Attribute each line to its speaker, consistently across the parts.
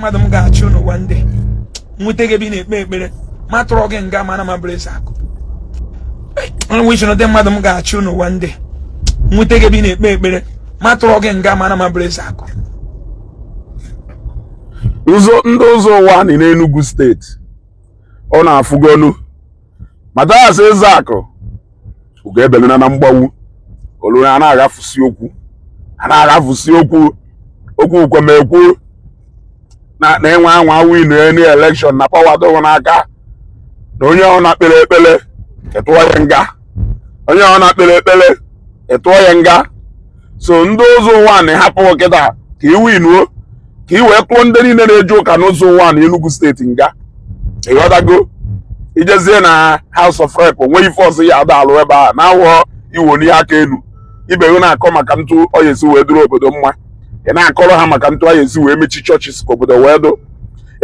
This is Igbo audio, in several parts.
Speaker 1: Mmadụ m ga-achụ n'ụwa ndị nweta gị ebe ị na-ekpe ekpere ma tụrụ gị nga mana ma bụrụ eze akụ onwe na ụdị mmadụ m ga-achụ n'ụwa ndị nweta gị ebe ị na-ekpe ekpere ma tụrụ gị nga mana ma bụrụ eze akụ.
Speaker 2: Ụzọ ndị ụzọ ụwa nị n'Enugu Steeti, ọ na-afụgonu Mathias Ezeakụ ugo ebeluna na mgbawu olu a na-aghafusi okwu, a na-aghafusi okwu okwu ukwemekwu na na-enwe anwa win any election na power dọrọ n'aka na onye ọ na-akpere ekpere ịtụọ ya nga, onye ọ na-akpere ekpere ịtụọ ya nga. So ndị ụzọ ụwa na hapụ kịta ka ị winuo, ka ị wee tụọ ndị niile na-eje ụka n'ụzọ ụwa na Enugu Steeti nga. Ịghọtago? Ijezie na House of Rep, onwe ife ọzọ ya ada alụ ebe a na-awọ iwoli aka elu ibe gị na-akọ maka ntụ ọ ya esi wee dụrụ obodo mma. Ị na-akọrọ ha maka ntụ ọ ya esi wee mechi churches ka obodo wee dụ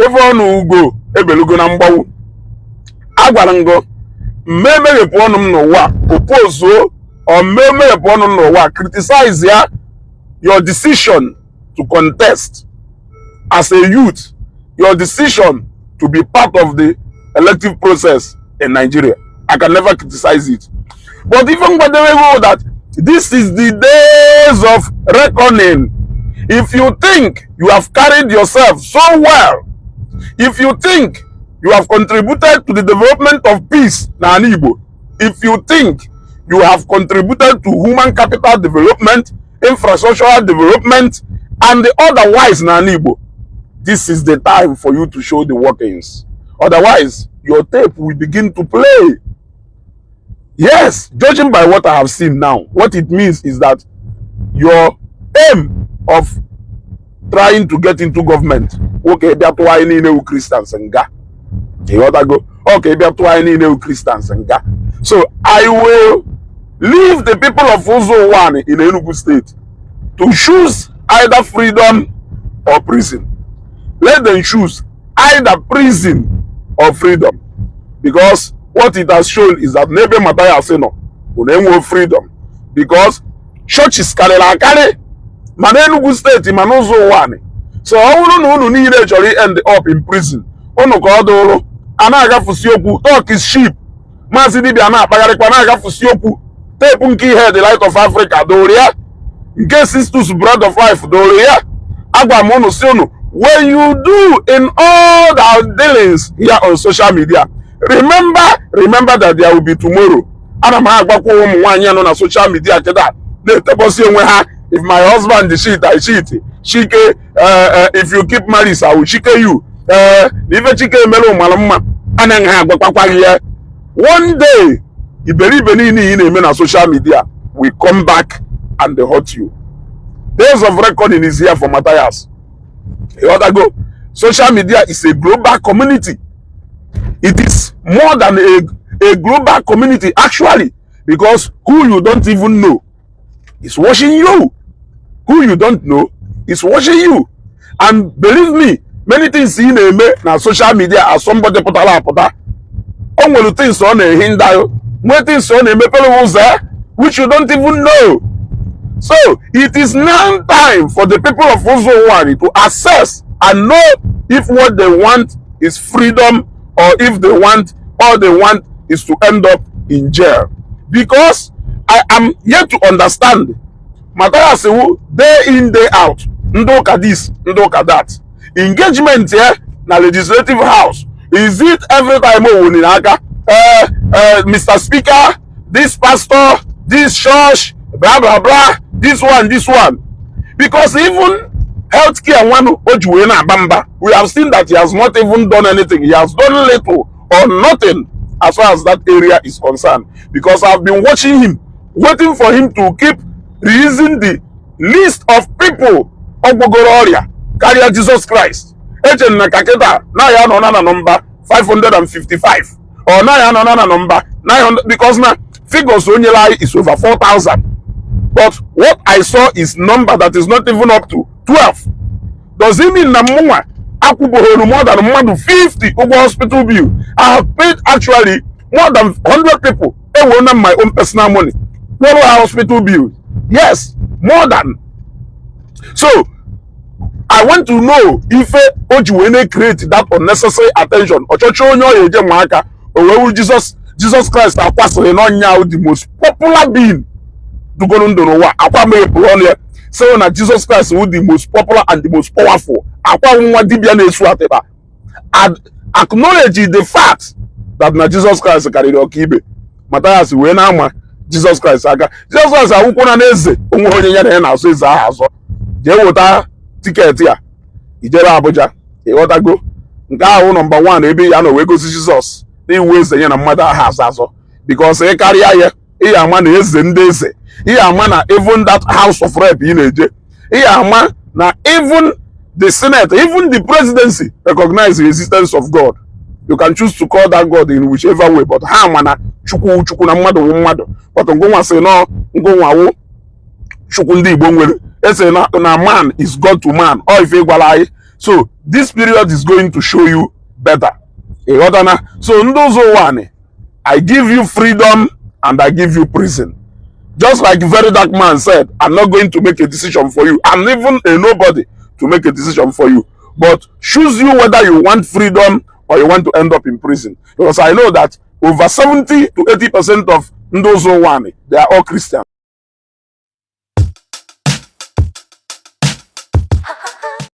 Speaker 2: ife ọnụ. Ugo ebelugo na mgbawu. Agwara m gụ mme emeghepụ ọnụ m n'ụwa opozuo or mme emeghepụ ọnụ m n'ụwa criticize ya your decision to contest as a youth, your decision to be part of the elective process in Nigeria. I can never criticize it. But even go that this is the days of reckoning. If you think you have carried yourself so well, if you think you have contributed to the development of peace na Igbo, if you think you have contributed to human capital development, infrastructural development, and the otherwise na Igbo, this is the time for you to show the workings. Otherwise, your tape will begin to play. Yes, judging by what I have seen now, what it means is that your aim of trying to get into government, okay, bịa tụọ anyị niile wu Christians nga. Ịghọtago? Okay, bịa tụọ anyị niile wu Christians nga. So I will leave the people of Uzo-Uwani in Enugu State to choose either freedom or prison. Let them choose either prison or freedom, because what it has shown is that n'ebe Mathias nọ bụ na enwe freedom, because churches karịrị akarị ma n'Enugu Steeti ma n'ụzọ ụwa. So ọ bụrụ na unu niile chọrọ end up in prison, unu ka ọ dụrụ a na-agafusi okwu. Talk is cheap. Maazị Dibia na-akpagharịkwa na-agafusi okwu. Teepu nke ihe the Light of Africa dụrụ ya, nke Sisters Bread of Life dụrụ ya. Agwa m unu si unu, when you do in all our dealings here on social media, remember, remember that there will be tomorrow. Ana m agwakwa ụmụ nwaanyị nọ na social media kịta na-etebọsi onwe ha, "If my husband cheat, I cheat Chike. If you keep malice, I will chike you." Na ife Chike emere ụmara mma anaghị ha agwakwakwa gị ya. One day, iberibe niile ị na-eme na social media will come back and they hurt you. Days of reckoning is here for Matthias. Ịghọtago? Social media is a global community. It is more than a global community, actually, because who you don't even know is watching you. Who you don't know is watching you. And believe me, many things ị na-eme na social media as somebody pụtara apụta, o nwere things ọ na-ehi ndayo, nwee things ọ na-emepere ụzọ which you don't even know. So it is now time for the people of Uzo-Uwani to assess and know if what they want is freedom or if they want all they want is to end up in jail. Because I am yet to understand Matthias wu day in, day out, ndị ụka this, ndị ụka that. Engagement ya na legislative house, is it every time o wuniri aka, "Mr. Speaker, this pastor, this church, blah blah blah, this one, this one"? Because even healthcare nwanụ o ji wee na-aba mba, we have seen that he has not even done anything. He has done little or nothing as far as that area is concerned, because I've been watching him, waiting for him to keep releasing the list of people ọgwọgoro ọrịa karịa Jesus Christ. Echere na ka kịta na ya nọ na nọmba 555 or na ya nọ na nọmba 900, because na figures o nyere anyị is over 4000, but what I saw is number that is not even up to 12. Does it mean na mụnwa akwụboghoro more than mmadụ 50 ụgwọ hospital bill? I have paid actually more than 100 people. Ewona my own personal money kwụrụ ha hospital bill. Yes, more than. So I want to know ife o ji wee na-create that unnecessary attention. Ọchọchọ onye ọ ya eje ma aka o wee wuru Jesus, Jesus Christ akwasịrị n'ọnya, the most popular being dugoro ndụ n'ụwa. Akwa meghepụrụ ọnụ ya sị na Jesus Christ wụ the most popular and the most powerful. Akwa nwa dibịa na-esu atịba acknowledge the fact that na Jesus Christ karịrị ọkaibe. Mathias wee na-ama Jesus Christ aka. Jesus Christ awụkwụna na eze onwe onye ya na ya na-azụ eze ahụ azọ. Jee weta ticket a ijere Abuja, ịghọtago? Nke ahụ number 1 ebe ya nọ wee gosi Jizọs na iwu eze ya na mmadụ ahụ azọ azọ, because ị karịa ya, ị ya ama na eze ndị eze, ị ya ama na even that House of Rep ị na-eje, ị ya ama na even the Senate, even the presidency recognize the existence of God. You can choose to call that God in whichever way, but ha ma na Chukwu Chukwu na mmadụ wụ mmadụ. But ngụnwa sị nọ ngụnwa wụ Chukwu ndị Igbo nwere ese na man is God to man. Ọ ife gwara anyị. So this period is going to show you better, ịghọtana? So ndị ụzọ ụwa ni, I give you freedom and I give you prison. Just like Very Dark Man said, I'm not going to make a decision for you. I'm even a nobody to make a decision for you, but choose you whether you want freedom or you want to end up in prison, because I know that over 70 to 80% of ndị ụzọ ụwa ni, they are all Christian.